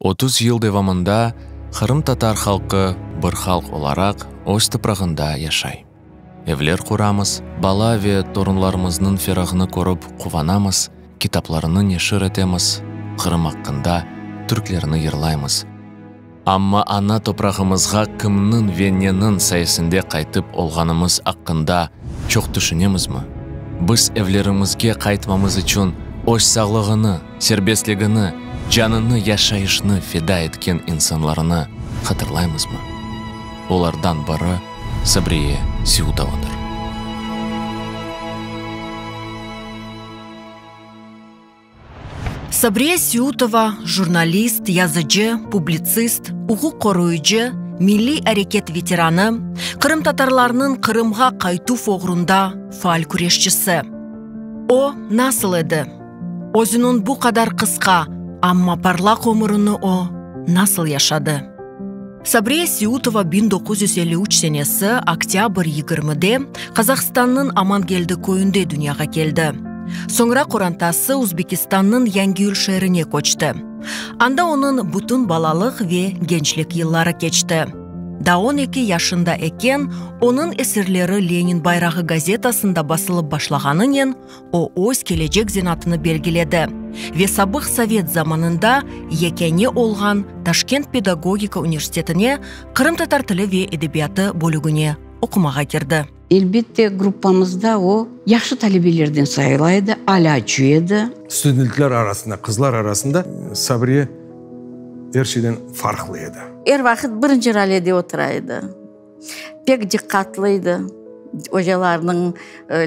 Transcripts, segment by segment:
30 yıl devamında qırımtatar halqı bir halq olaraq öz toprağında yaşay. Evler quramız, bala ve torunlarımıznıñ ferağını körip quvanamız, kitaplarını neşir etemiz, Qırım aqqında türklerini yırlaymız. Amma ana toprağımızğa kimniñ ve neniñ sayesinde qaytıp olğanımız aqqında çoq tüşünemizmi? Biz evlerimizge qaytmamız içün öz sağlığını, serbestligini, canını, yaşayışnı feda etken insanlarını hatırlaymızmı? Olardan biri Sabriye Seutovadır. Sabriye Seutova, jurnalist, yazıcı, publitsist, uquq qoruyıcı, milliy areket veteranı, qırımtatarlarnıñ Qırımğa qaytuv oğrunda faal küreşçisi. O, nasıl edi? Özüniñ bu qadar qısqa, amma parlaq ömürini o, nasıl yaşadı? Sabriye Seutova 1953 senesi oktâbr yigirmide Qazahstannıñ Amangeldi köyünde dünyağa keldi. Soñra qorantası Uzbekistannıñ Yangiyül şeerine köçti. Anda onıñ bütün balalıq ve gençlik yılları keçti. Daa on eki yaşında eken, onıñ eserleri Lenin bayrağı gazetasında basılıp başlağanınen, O, öz kelecek zenaatını belgiledi ve sabıq sovet zamanında yekâne olğan Taşkent pedagogika universitetine qırımtatar tili ve edebiyatı bölügine oqumağa kirdi. Elbette, gruppamızda o, yahşı talebelerden sayıla edi, alâcı edi. Studentler arasında, qızlar arasında Sabriye er şeyden farqlı edi. Er vaqıt birinci ralede otura edi. Pek diqqatlı edi. Ocalarnıñ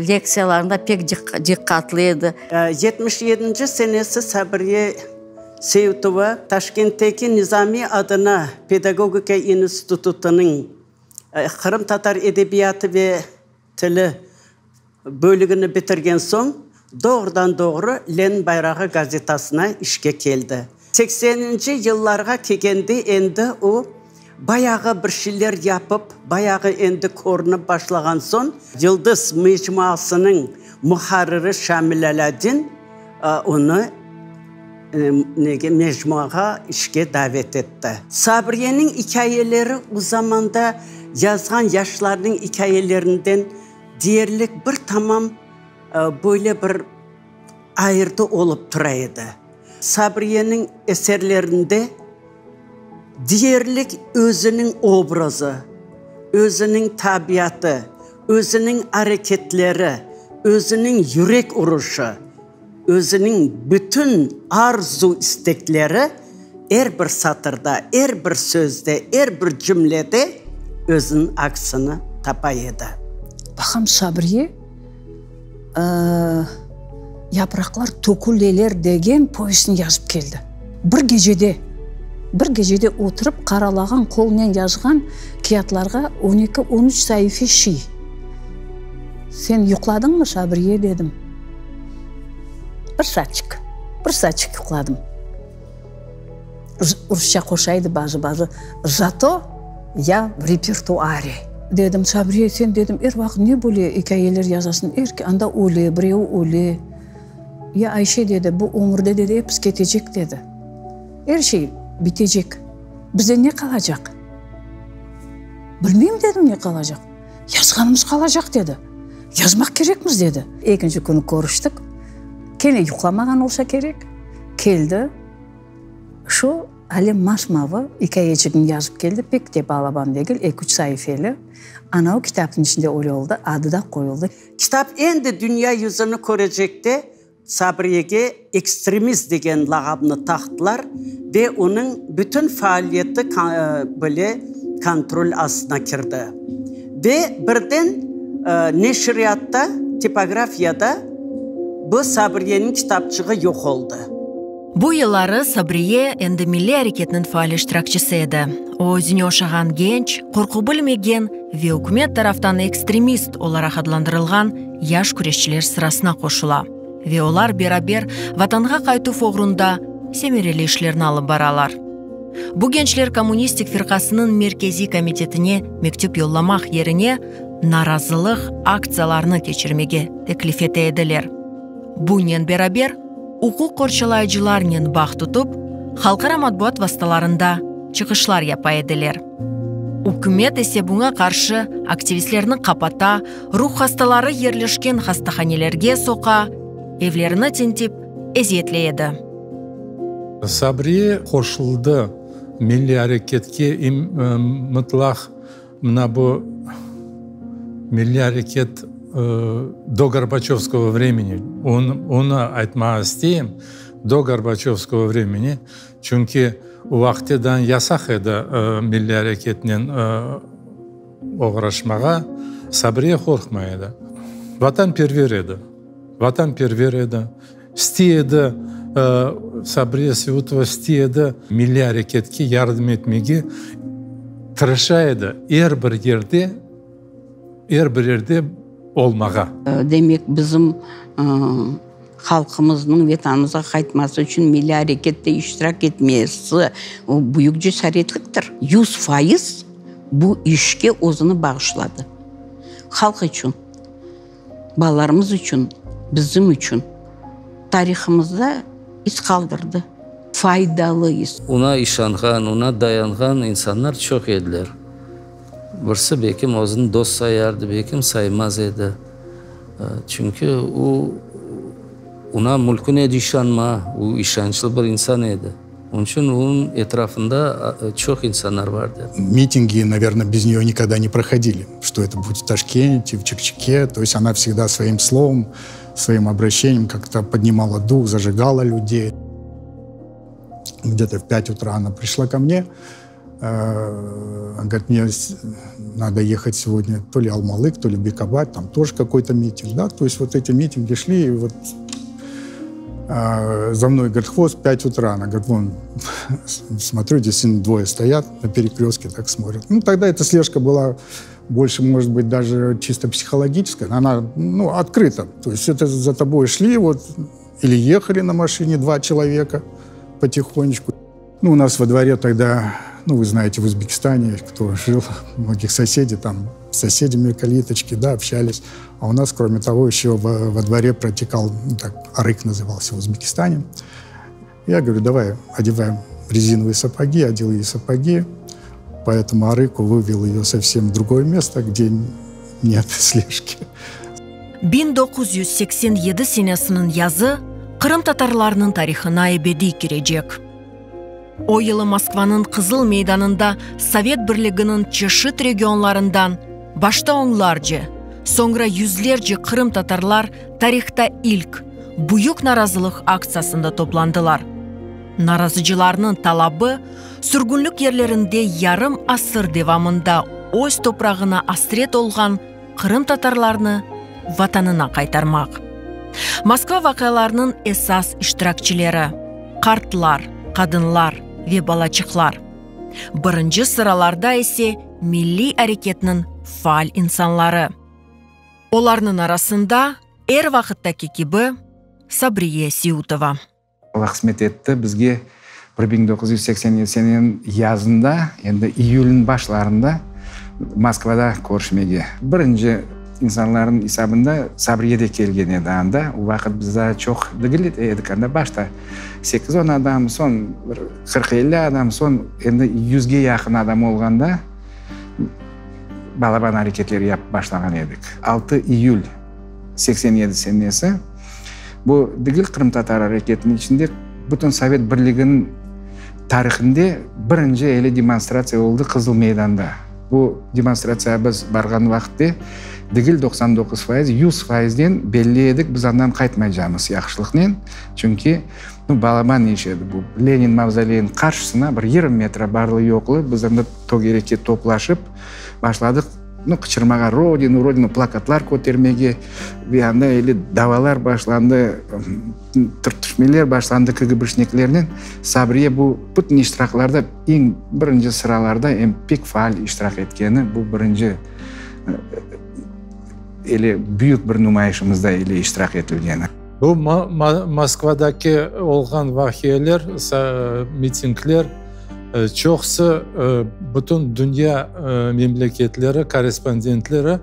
lektsiyalarında pek diqqatlı edi. Yetmiş yedinci senesi Sabriye Seitova Taşkentteki Nizamiy adına pedagogika institutınıñ qırımtatar edebiyatı ve tili bölügini bitirgen soñ, doğrudan-doğru Lenin bayrağı gazetasına işke keldi. Sekseninci yıllarğa kelgende endi o, bayağı bir şeyler yapıp, bayağı endi körünip başlağan soñ, Yıldız mecmuasınıñ muharriri Şamil Alâdin onı nege, mecmuağa işke davet etti. Sabriyeniñ ikâyeleri o zamanda yazğan yaşlarnıñ ikâyelerinden Deyerlik bir tamam böyle bir ayırdı olıp tura edi. Sabriyeniñ eserlerinde deyerlik özüniñ obrazı, özüniñ tabiatı, özüniñ areketleri, özüniñ yürek uruşı, özüniñ bütün arzu-istekleri er bir satırda, er bir sözde, er bir cümlede özüniñ aksini tapa edi. Baqam, Sabriye, Yapraqlar töküleler degen povestni yazıp keldi. Bir gecede, bir gecede oturıp qaralağan qolnen yazğan kâğıtlarğa on eki, on üç saife şiy. Sen yuqladıñmı, Sabriye? dedim. Bir saatçik, bir saatçik yuqladım. Rusça qoşa edi bazı-bazı, Zato ya v repertuare. Dedim, Sabriye, sen, dedim, er vaqıt ne böyle ikâyeler yazasıñ, er anda öle, birevi öle. Ya Ayşe, dedi, bu ömürde, dedi, episi ketecek, dedi. Er şey bitecek. Bizden ne qalacaq? Bilmeyim, dedim, ne qalacaq. Yazğanımız qalacaq, dedi. Yazmaq kerekmiz, dedi. Ekinci künü körüştik. Kene yuqlamağan olsa kerek. Keldi. Şu Alem masmavı ikâyeçigini yazıp keldi. Pek de balaban degil, eki-üç saifeli. Ana o kitapnıñ içinde öyle oldı, adı da qoyuldı. Kitap endi dünya yüzüni körecekte Sabriyege ekstremist degen lağabnı taqtılar ve onıñ bütün faaliyeti böyle kontrol astına kirdi. Ve birden neşriyatta, tipografiyada bu Sabriyeniñ kitapçığı yoq oldı. Bu yılları Sabriye endi milliy areketniñ faal iştirakçisi edi. O, özüne oşağan genç, qorqu bilmegen ve ükümet taraftan ekstremist olaraq adlandırılğan yaş küreşçiler sırasına qoşula ve olar beraber Vatanğa qaytuv oğrunda semereli işlerni alıp baralar. Bu gençler Kommunistik firqasınıñ Merkeziy komitetine mektüp yollamaq yerine narazılıq aktsiyalarını keçirmege teklif ete ediler. Bunen beraber, uquq qorçalayıcılarnen bağ tutıp, Halqara matbuat vastalarında çıqışlar yapa ediler. Ükümet ise buña qarşı aktivistlerni qapata, ruh hastaları yerleşken hastahanelerge soqa, evlerini tintip, eziyetley edi. Sabriye qoşuldı milliy areketke, mıtlaq mına bu milliy areket do Gorbaçövskogo vremeni, onı aytmağa isteyim, do Gorbaçövskogo vremeni, çünki o vaqıttedan yasaq edi milliy areketnen oğraşmağa, Sabriye qorqmay edi. Vatanperver edi, vatanperver edi. İstey edi, Sabriye Seutova istey edi milliy areketke yardım etmege, tırışa edi er bir yerde, er bir yerde olmağa. Demek, bizim halqımıznıñ Vetanımızğa qaytması içün milliy arekette iştirak etmesi, o büyük cesaretliktir. 100% bu işke özüni bağışladı. Halq içün. Balalarımız içün, bizim içün tarihımızda iz qaldırdı, faydalı iz. Oña işanğan, oña dayanğan insanlar çoq ediler. Birisi belkim özüni dost sayardı, belkim saymaz edi. Çünki o, oña mülkün edi işanma, o işançlı bir insan edi. Onıñ içün onıñ etrafında çoq insanlar vardı. Mitingi, naverno, bez nее nikogda ne prohodili, что это будет в Ташкенте, в Чикчике. То есть она всегда своим словом, своим обращением как-то поднимала дух, зажигала людей. Где-то в 5 утра она пришла ко мне, она говорит, мне надо ехать сегодня то ли Алмалык, то ли Бекабад, там тоже какой-то митинг, да, то есть вот эти митинги шли, и вот за мной, говорит, хвост, 5 утра. Она говорит, вон, смотрю, действительно двое стоят на перекрестке, так смотрят. Ну, тогда эта слежка была больше, может быть, даже чисто психологическая. Она, ну, открыта. То есть это за тобой шли, вот, или ехали на машине два человека потихонечку. Ну, у нас во дворе тогда, ну, вы знаете, в Узбекистане, кто жил, многих соседей там, с соседями калиточки, да, общались. А у нас, кроме того, еще во, во дворе протекал, ну, так, арык назывался в Узбекистане. Я говорю, давай одеваем резиновые сапоги, одел ей сапоги, по этому арыку вывел ее совсем в другое место, где нет слежки. 1987 senesiniñ yazı qırımtatarlarnıñ tarihına ebediy kirecek. O yılı Moskvanıñ Qızıl meydanında Sovet Birliginiñ çeşit regionlarından başta onlarce, soñra yüzlerce qırımtatarlar tarihta ilk büyük narazılıq aktsiyasında toplandılar. Narazıcılarnıñ talabı, sürgünlik yerlerinde yarım asır devamında öz toprağına asret olğan qırımtatarlarnı Vatanına qaytarmaq. Moskva vaqialarınıñ esas iştirakçileri, qartlar, qadınlar ve balaçıqlar. Birinci sıralarda ise milliy areketniñ faal insanları. Olarnıñ arasında, er vaqıttaki kibi, Sabriye Seutova. Alla qısmet etti, bizge 1987 seneniñ yazında, endi iyülniñ başlarında Moskvada körüşmege. Birinci insanlarnıñ esabında Sabriye de kelgen edi anda. O vaqıt biz daa çoq degil edik anda, başta sekiz-on adam, soñ bir qırq-elli adam, soñ endi yüzge yaqın adam olğanda balaban areketler yapıp başlağan edik. Altı iyül 87 senesi. Bu degil qırımtatar areketiniñ içinde, bütün Sovet Birliginiñ tarihinde birinci ele demonstratsiya oldı Qızıl meydanda. Bu demonstratsiyağa biz barğan vaqıtte degil 99%, 100 faizden belli edik, biz andan qaytmaycamız yahşılıqnen, çünki, nu, balaban iş edi bu. Lenin mavzoleyiniñ qarşısına bir yigirmi metre barlı-yoqlı biz anda tögerekke toplaşıp başladıq. Nu, qıçırmağa, Rodinu, Rodinu, plakatlar kötermege, ve anda öyle davalar başlandı, türtüşmeler başlandı KGBşniklernen. Sabriye bu bütün iştiraklarda eñ birinci sıralarda, em pek faal iştirak etkeni, bu birinci ele büyük bir numayışımızda ele iştirak etilgeni. Bu Moskvadaki olğan vaqialer, mitingler çoqusı bütün dünya memleketleri korrespondentleri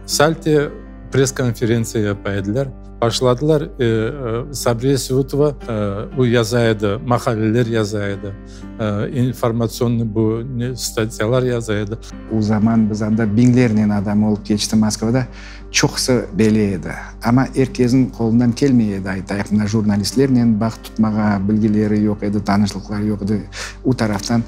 salte Press-konferentsiya yapa ediler. Başladılar, Sabriye Seutova o yaza edi, maqaleler yaza edi, informatsionnıy bu statyalar yaza edi. O zaman biz anda biñlernen adam olıp keçti Moskvada, çoqusı bele edi. Amma er kesniñ qolundan kelmey edi, aytayıq, mına jurnalistlernen bağ tutmağa bilgileri yoq edi, tanışlıqları yoq edi. O taraftan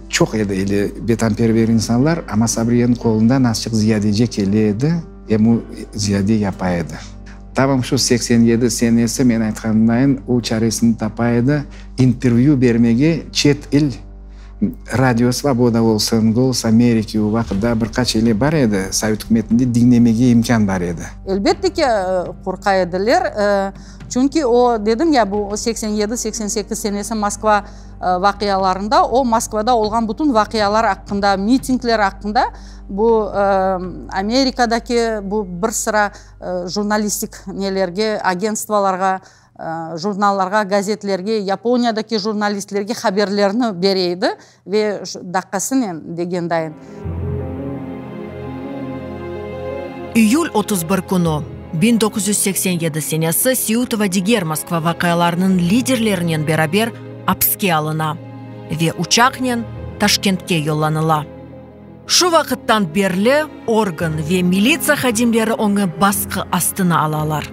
çoq edi ele vetanperver insanlar, amma Sabriyeniñ qolundan azçıq ziyadece kele edi. Em o ziyade yapa edi. Tamam şu 87 senesi, men aytqanımdayın, o çaresini tapa edi, intervyü bermege çet il, Radio Svoboda olsun, Golos Ameriki, o vaqıt daa bir qaç ele bar edi, Sovet ükümetinde diñlemege imkân bar edi. Elbette ki, qorqa ediler, çünki o, dedim ya, bu 87, 88 senesi Moskva vaqialarında, o Moskvada olğan bütün vaqialar aqqında, mitingler aqqında, Bu Amerikadaki bu bir sıra jurnalistik nelerge, agentstvolarğa, jurnallarğa, gazetlerge, Yaponiyadaki jurnalistlerge haberlerni bere edi ve daqqasınen degen dayın. İyül 31 künü, 1987 senesi Seutova diger Moskva vaqialarınıñ liderlerinen beraber apske alına ve uçaqnen Taşkentke yollanıla. Şu vaqıttan berli organ ve militsiya hadimleri oñı basqı astına alalar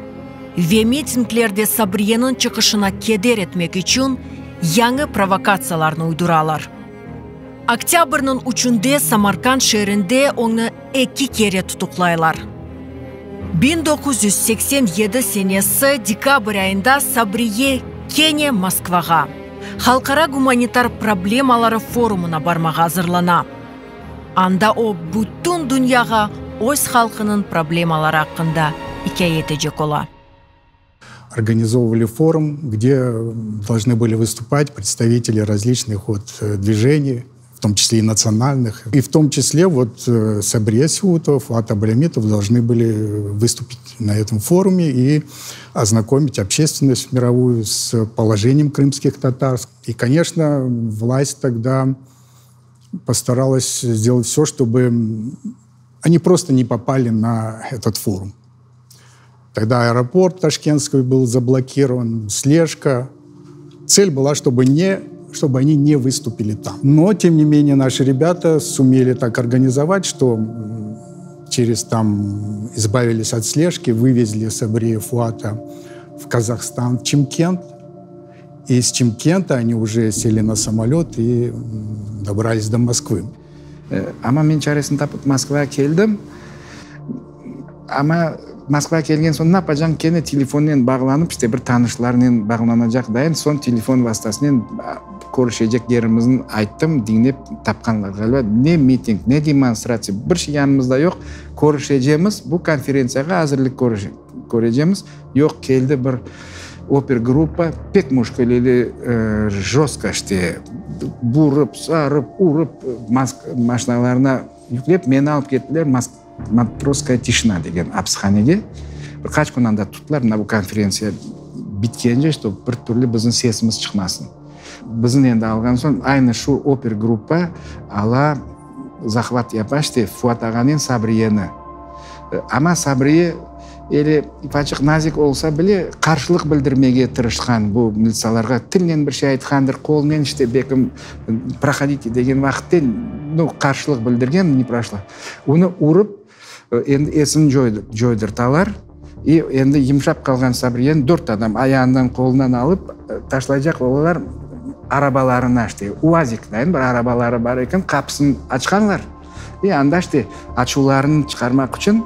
ve mitinglerde Sabriyeniñ çıqışına keder etmek içün yañı provokatsiyalarnı uyduralar. Oktâbrniñ üçünde Samarkand şeerinde oñı eki kere tutuqlaylar. 1987 senesi dekabr ayında Sabriye kene Moskvağa, Halqara gumanitar problemaları forumına barmağa azırlana. Anda o, bütün dünyağa öz halqınıñ problemaları aqqında ikâye etecek ola. Организовывали форум, где должны были выступать представители различных вот э, движений, в том числе и национальных. И в том числе вот э, Сабрия Сеутов, Фуат Абалямитов должны были выступить на этом форуме и ознакомить общественность мировую с положением крымских татар. И, конечно, власть тогда постаралась сделать все, чтобы они просто не попали на этот форум. Тогда аэропорт Ташкентский был заблокирован, слежка. Цель была, чтобы, не, чтобы они не выступили там. Но, тем не менее, наши ребята сумели так организовать, что через там избавились от слежки, вывезли Сабрия Фуата в Казахстан, в Чимкент. И из Чимкента они уже сели на самолет и добрались до Москвы. Amma men çaresini tapıp Moskvağa keldim. Amma Moskvağa kelgen soñ ne yapacağım, kene telefonnen bağlanıp, işte bir tanışlarnen bağlanacaq dayın, soñ telefon vastasınen körüşecek yerimizni ayttım, diñlep tapqanlar ğaliba. Ne miting, ne demonstratsiya, bir şey yanımızda yoq, körüşecemiz, bu konferentsiyağa azırlıq körecemiz. Yoq, keldi bir opergruppa, pek müşküleli, jostko işte, burıp, sarıp, urıp, maşinalarına yüklep, meni alıp kettiler Matrosskaya tişina degen apishanege. Bir qaç kün anda tuttılar, mına bu konferentsiya bitkence, ştob bir türlü bizim sesimiz çıqmasın. Bizni endi alğan soñ, aynı şu opergruppa ala zahvat yapa, işte, Fuat ağanen Sabriyeni. Amma Sabriye ele ufaçıq nazik olsa bile, qarşılıq bildirmege tırışqan bu militsalarğa. Tilnen bir şey aytqandır, qolnen işte bekim prohodite degen vaqıtte, nu, qarşılıq bildirgen, ne proşlo. Onı urıp, endi esini coydırtalar. İ endi yımşap qalğan Sabriyeni dört adam ayağından, qolundan alıp, taşlaycaq olalar arabalarına, işte, UAZik dayın bir arabaları bar eken, qapısını açqanlar. İ anda, işte, açuvlarını çıqarmaq içün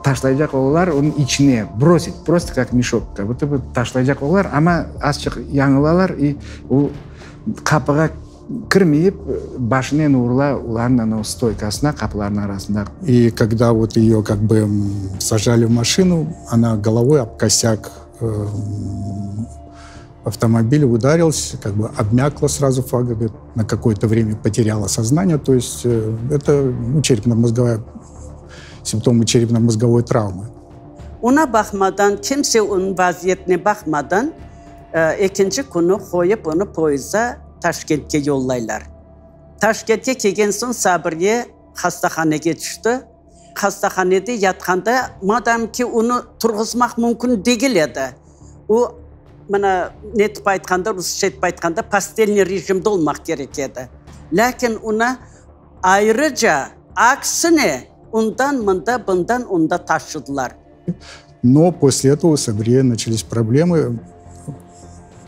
taşlaycaq olalar onıñ içine, brosit, prosto kak meşok, kak budto bı taşlaycaq olalar, amma azçıq yañılalar i o qapığa kirmeyip, başınen urula olarnıñ anav stoykasına, qapılarnıñ arasında. И когда вот ее как бы сажали в машину, она головой об косяк автомобиля ударилась, как бы обмякла сразу, говорит, на какое-то время потеряла сознание. То есть э, это ну, черепно-мозговая, симптомы черепно-мозговой травмы. Oña baqmadan, kimse onıñ vaziyetine baqmadan, ekinci künü qoyıp onı poyezda Taşkentke yollaylar. Taşkentke kelgen soñ Sabriye hastahanege tüşti. Hastahanede yatqanda, madam ki, onı turğuzmaq mümkün degil edi. O, mına, ne tip aytqanda, rusça etip aytqanda, postelnıy rejimde olmaq kerek edi. Lâkin onı ayrıca, aksine, ondan mında, bundan onda taşıdılar. Но после этого у Сабрие начались проблемы.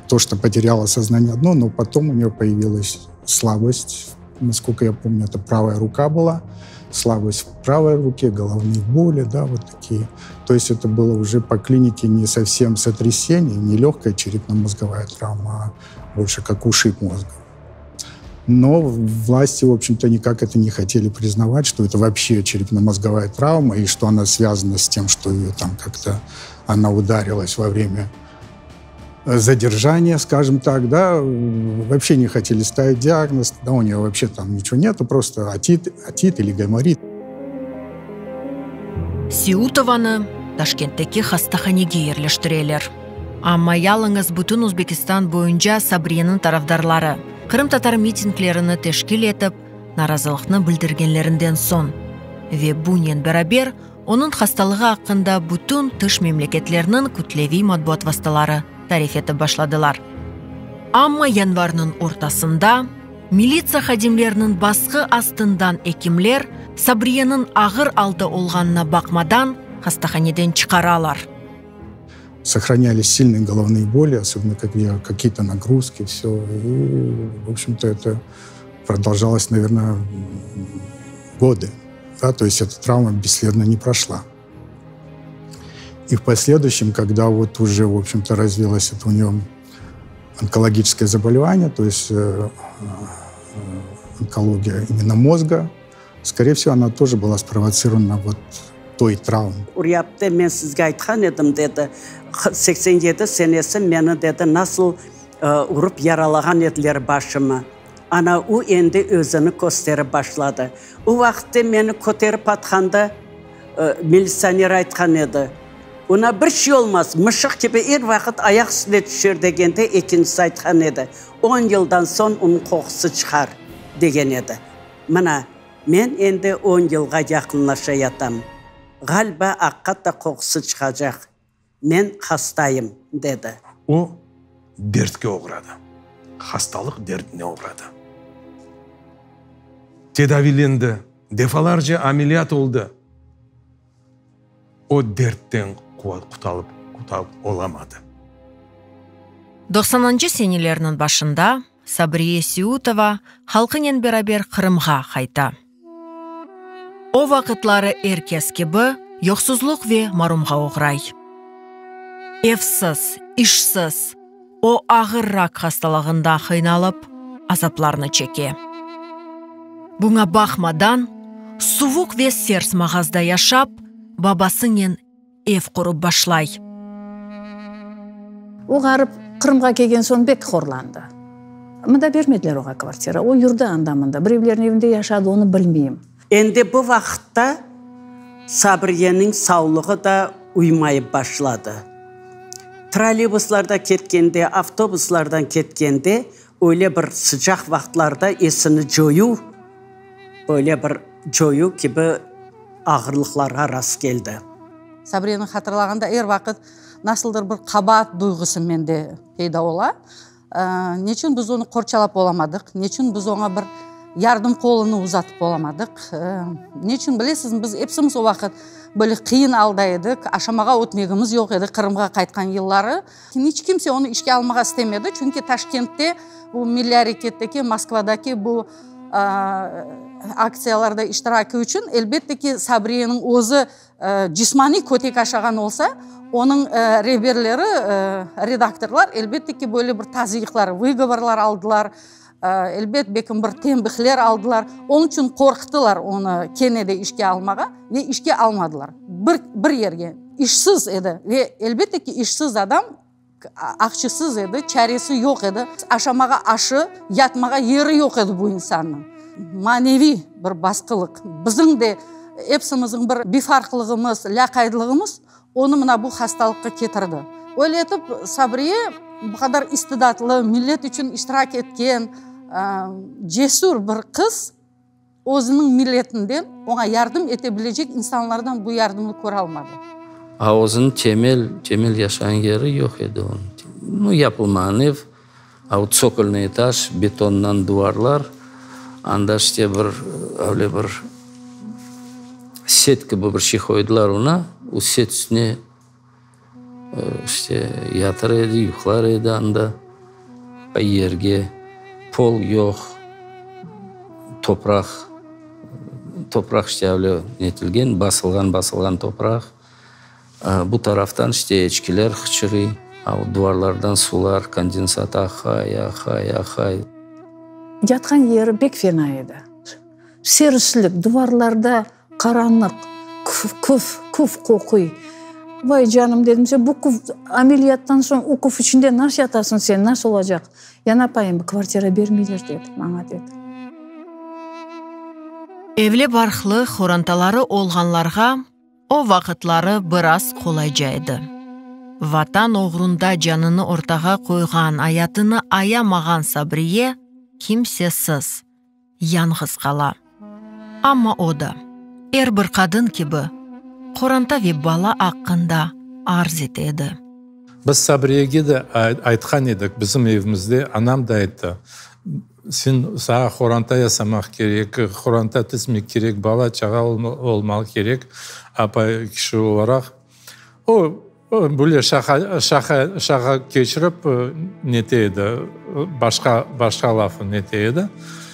То, что потеряла сознание одно, но потом у нее появилась слабость. Насколько я помню, это правая рука была. Слабость в правой руке, головные боли, да, вот такие. То есть это было уже по клинике не совсем сотрясение, не легкая черепно-мозговая травма, а больше как ушиб мозга. Но власти, в общем-то, никак это не хотели признавать, что это вообще черепно-мозговая травма, и что она связана с тем, что ее там как-то она ударилась во время задержания, скажем так, да, вообще не хотели ставить диагноз, да, у нее вообще там ничего нету, просто отит, отит или гайморит. Siutovanı Taşkentteki hastahanege yerleştireler. Amma yalıñız bütün Özbekistan boyunca Sabriyeniñ tarafdarları qırımtatar mitinglerini teşkil etip, narazılıqnı bildirgenlerinden soñ ve bunen beraber onıñ hastalığı aqqında bütün tış memleketlerniñ kütleviy matbuat vastaları tarif etip başladılar. Amma yanvarniñ ortasında militsiya hadimleriniñ basqı astından ekimler Sabriyeniñ ağır alda olğanına baqmadan hastahaneden çıqaralar. Сохранялись сильные головные боли, особенно когда какие-то нагрузки, все. И, в общем-то, это продолжалось, наверное, годы. Да? То есть эта травма бесследно не прошла. И в последующем, когда вот уже, в общем-то, развилось это у нее онкологическое заболевание, то есть э, э, онкология именно мозга, скорее всего, она тоже была спровоцирована вот той травмой. Uryaptı, men sizge aytqan edim, dedi, 87 senesi meni, dedi, nasıl urıp yaralağan ediler başımı. Ana, o endi özüni kösterip başladı. O vaqıtte meni köterip atqanda militsioner aytqan edi, Oña bir şey olmaz, mışıq kibi er vaqıt ayaq üstüne tüşer degende, ekincisi aytqan edi, On yıldan soñ onıñ qoqusı çıqar, degen edi. Mına, men endi on yılğa yaqınlaşayatam. Ğaliba, aqiqat da qoqusı çıqacaq. Men hastayım, dedi. O, dertke oğradı, hastalıq derdine oğradı. Tedaviylendi, defalarca ameliyat oldı. O dertten qutalıp olamadı. Doqsanıncı senelerniñ başında Sabriye Siutova halqınen beraber Qırımğa qayta. O vaqıtları er kes kibi yoqsuzluq ve marumğa oğray. Evsiz, işsiz, o ağır rak hastalığından qıynalıp, azaplarnı çeke. Buña baqmadan, suvuq ve sers mağazda yaşap, babasınen ev qurıp başlay. O ğarip Qırımğa kelgen soñ bek horlandı. Mında bermediler oğa kvartira. O yurdi anda-mında. Birevlerniñ evinde yaşadı, onı bilmeyim. Endi bu vaqıtta Sabriyeniñ savlığı da uymayıp başladı. Trolleybuslarda ketkende, avtobuslardan ketkende öyle bir sıcaq vaqıtlarda esini coyuv, böyle bir coyuv kibi ağırlıqlarğa rastkeldi. Sabriyeni hatırlağanda er vaqıt nasıldır bir qabaat duyğusı mende peyda ola. Neçün biz onı qorçalap olamadıq? Neçün biz oña bir yardım qolunı uzatıp olamadıq? Neçün, bilesizmi, biz epsimiz o vaqıt böyle qıyın alda edik, aşamağa ötmegimiz yoq edi Qırımğa qaytqan yılları. İç kimse onı işke almağa istemedi, çünki Taşkentte bu milliy areketteki, Moskvadaki bu aktsiyalarda iştiraki içün, elbette ki, Sabriyeniñ özü cismaniy kötek aşağan olsa, onıñ reberleri, redaktorlar, elbette ki, böyle bir tazıyıqlar, vıgovorlar aldılar, elbet, belkim bir tenbihler aldılar. Onıñ içün qorqtılar onı kene de işke almağa ve işke almadılar. Bir, bir yerge. İşsiz edi ve, elbette ki, işsiz adam aqçısız edi, çaresi yoq edi. Aşamağa aşı, yatmağa yeri yoq edi bu insannıñ. Maneviy bir basqılıq. Bizim de epsimizniñ bir bifarqlığımız, lâqaydlığımız onı mına bu hastalıqqa ketirdi. Öyle etip, Sabriye bu qadar istidatlı, millet içün iştirak etken, cesür bir qız. Özüniñ milletinden oña yardım ete bilecek insanlardan bu yardımnı köralmadı. A özüniñ temel, temel yaşağan yeri yoq edi onıñ. Nu, yapılmağan ev, a o tsokolnıy etaj, betondan duvarlar, anda işte bir, öyle bir set kibi bir şey qoydılar ona, o set üstüne İşte, yatır edi, yuqlar edi anda, yerge, pol yoq, topraq, topraq işte öyle netilgen, basılğan, basılğan topraq. Bu taraftan işte eçkiler hıçırıy, duvarlardan sular, kondensat aqay, aqay, aqay. Yatqan yeri pek fena edi. Serislik, duvarlarda qaranlıq, küf, küf qoquy. Vay, canım, dedim, sen bu küf, ameliyattan soñ o küf içinde nasıl yatasıñ sen, nasıl olacaq? Ya napayım, kvartira bermeyler, dedi, maña, dedi. Evli-barqlı, qorantaları olğanlarğa O vaqıtları biraz qolayca edi. Vatan oğrunda canını ortağa qoyğan, ayatını ayamağan Sabriye kimsesiz, yañğız qala. Amma o da, er bir qadın kibi, qoranta ve bala aqqında arz ete edi. Biz Sabriyege de aytqan edik, bizim evimizde anam da ayttı, Sen, saña qoranta yasamaq kerek, qoranta tizmek kerek, bala-çağa olmaq kerek, apay kişi olaraq. O, böyle şaqa, şaqa, şaqa keçirip nete edi, başqa, başqa lafı nete edi.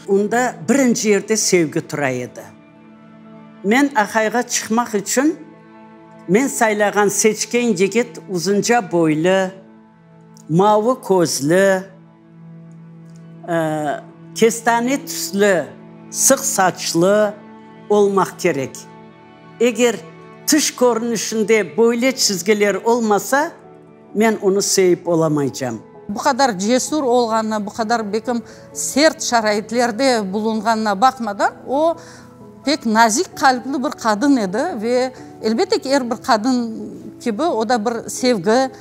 Onda birinci yerde sevgi tura edi. Men aqayğa çıqmaq içün men saylağan, seçken yigit uzunca boylu, mavı közlü, kestane tüslü, sıq saçlı olmaq kerek. Eger tış körünişinde böyle çizgiler olmasa, men onı sevip olamaycam. Bu qadar cesür olğanına, bu qadar belkim sert şaraitlerde bulunğanına baqmadan, o, pek nazik qalpli bir qadın edi ve, elbette ki, er bir qadın kibi, o da bir sevgi,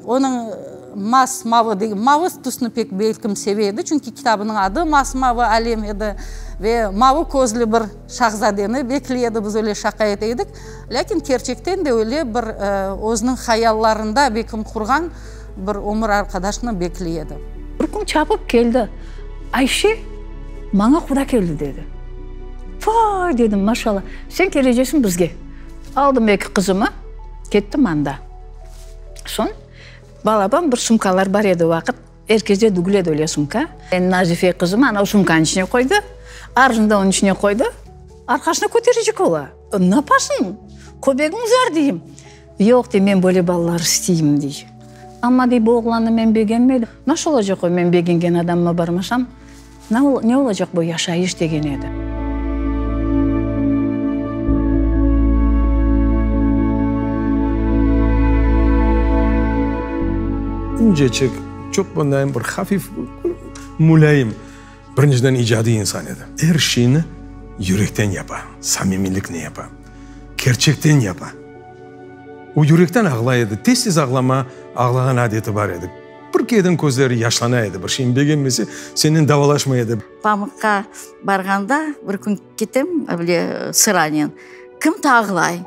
Onıñ mas-mavı degen, mavı tüsni pek belkim seve edi, çünki kitabınıñ adı Mas-mavı alem edi ve mavı közlü bir şahzadeni bekley edi, biz öyle şaqa ete edik. Lâkin kerçekten de öyle bir özüniñ hayallarında belkim qurğan bir ömür arqadaşını bekley edi. Bir kün çapıp keldi, Ayşe, maña quda keldi, dedi. Vay, dedim, maşallah, sen kelecesiñ bizge. Aldım eki qızımı, kettim anda. Soñ, balaban bir sumkalar bar edi o vaqıt, er kesde dügül edi öyle sumka. Nazife qızım ana o sumkanıñ içine qoydı, arjını da onıñ içine qoydı, arqasına köterecek ola. Napasıñ, köbegiñ uzar, deyim. Yoq, dey, men böyle balalar isteyim, dey. Amma, dey, bu oğlannı men begenmedim. Nasıl olacaq o, men begengen adamıma barmasam, ne olacaq bu yaşayış, degen edi. İnceçik, çoq bunday bir hafif, mulâyim, birinciden icadiy insan edi. Er şeyni yürekten yapa, samimiyliknen yapa, kerçekten yapa. O yürekten ağlay edi, tez-tez ağlama, ağlağan adeti bar edi. Bir kereden közleri yaşlana edi, bir şeyni begenmese, senen davalaşmay edi. Pamuqqa barğanda bir kün ketem öyle sıranen, kim-to ağlay.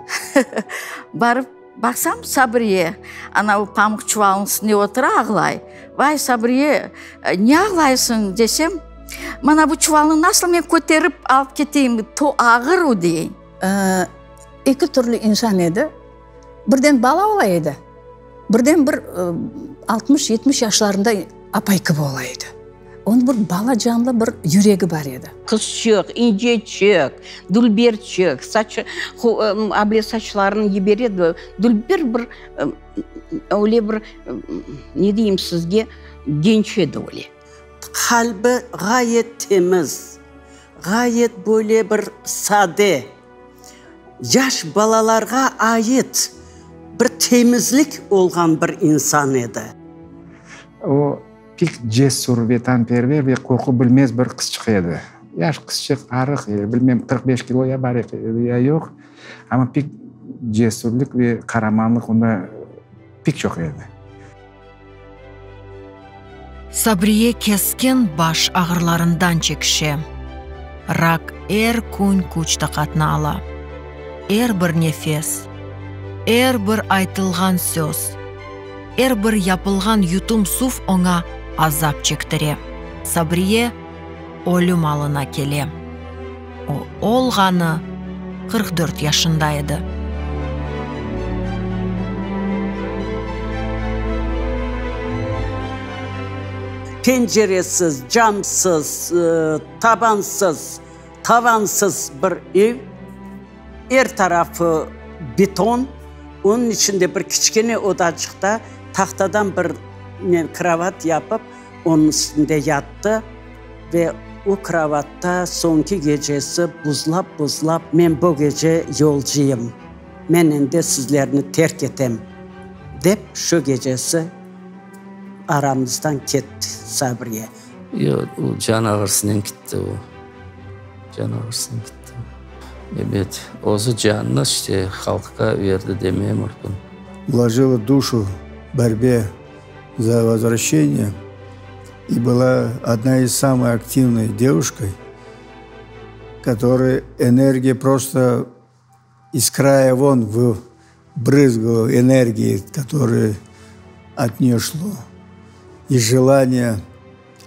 Barıp baqsam, Sabriye, ana o pamuq çuvalınıñ üstünde otura, ağlay. Vay, Sabriye, ne ağlaysıñ desem, mana bu çuvalnı nasıl men köterip alıp keteyim, to ağır o, dey. Eki türlü insan edi. Birden bala ola edi, birden bir 60-70 yaşlarında apay kibi ola edi. Onıñ bir bala canlı bir yüregi bar edi. Qızçıq, inceçik, dülberçik, saçı, able saçlarını yibere edi, dülber bir, öyle bir, ne deyim sizge, genç edi öyle. Qalbi ğayet temiz, ğayet böyle bir sade. Yaş balalarğa ait bir temizlik olğan bir insan edi. O, pek cesur, vetanperver ve qorqu bilmez bir qızçıq edi. Yaş qızçıq, arıq, bilmem, 45 kilo ya bar edi, ya yoq, amma pek cesürlik ve qaramanlıq onda pek çoq edi. Sabriye keskin baş ağrılarından çekişe. Rak. er kün küç-taqatnı ala. Er bir nefes, er bir aytılğan söz, er bir yapılğan yutum suv oña azap çektire. Sabriye ölüm alına kele. O, olğanı 44 yaşında edi. Penceresiz, camsız, tabansız, tavansız bir ev, er tarafı beton, onıñ içinde bir kiçkene odaçıqta tahtadan bir krovat yapıp, onıñ üstünde yattı ve o krovatta soñki gecesi buzlap-buzlap, Men bu gece yolcuyım, men endi sizlerni terk etem, dep şu gecesi aramızdan ketti Sabriye. Yoq, o can ağırsınen kitti o. Can ağırsınen kitti. Ebet, özü canını işte halqqa berdi demeye mümkün. Vложила душу в борьбе за возвращение и была одна из самой активной девушкой, которой энергия просто из края вон брызгала энергии, которая от нее шло. И желание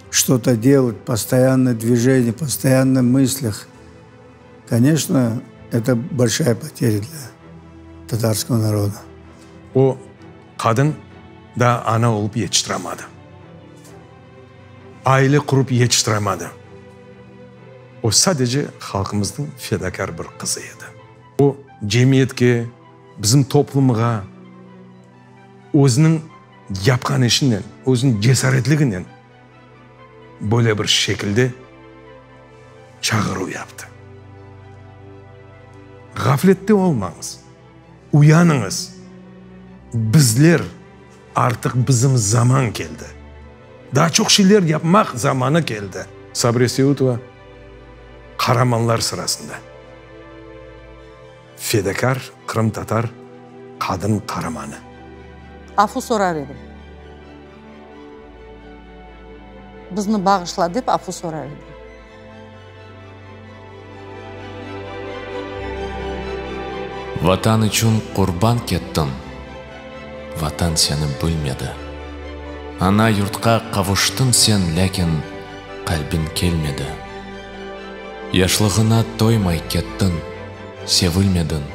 что-то делать, постоянное движение, постоянно в мыслях. Конечно, это большая потеря для татарского народа. O qadın daa ana olıp yetiştiramadı. Aile qurıp yetiştiramadı. O sadece halqımıznıñ fedakâr bir qızı edi. O cemiyetke, bizim toplumğa özüniñ yapqan işinen, özüniñ cesaretliginen böyle bir şekilde çağıruv yaptı. Ğaflette olmañız, uyanıñız, bizler, artıq bizim zaman keldi. Daa çoq şeyler yapmaq zamanı keldi. Sabriye Seutova qaramanlar sırasında. Fedakâr qırımtatar qadın qaramanı. Afu sorar edim. Bizni bağışla dep afu sorar edim. Vatan içün qurban kettiñ, Vatan seni bilmedi. Ana yurtqa qavuştıñ sen, lâkin qalbiñ kelmedi. Yaşlığına toymay kettiñ, sevilmediñ,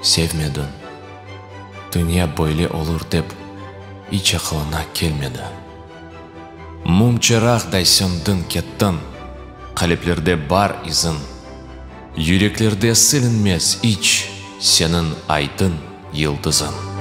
sevmediñ. Dünya böyle olur dep iç aqılına kelmedi. Mum çıraqday söndiñ kettiñ, Qaleplerde bar iziñ. Yüreklerde silinmez iç seniñ aydın yıldızıñ.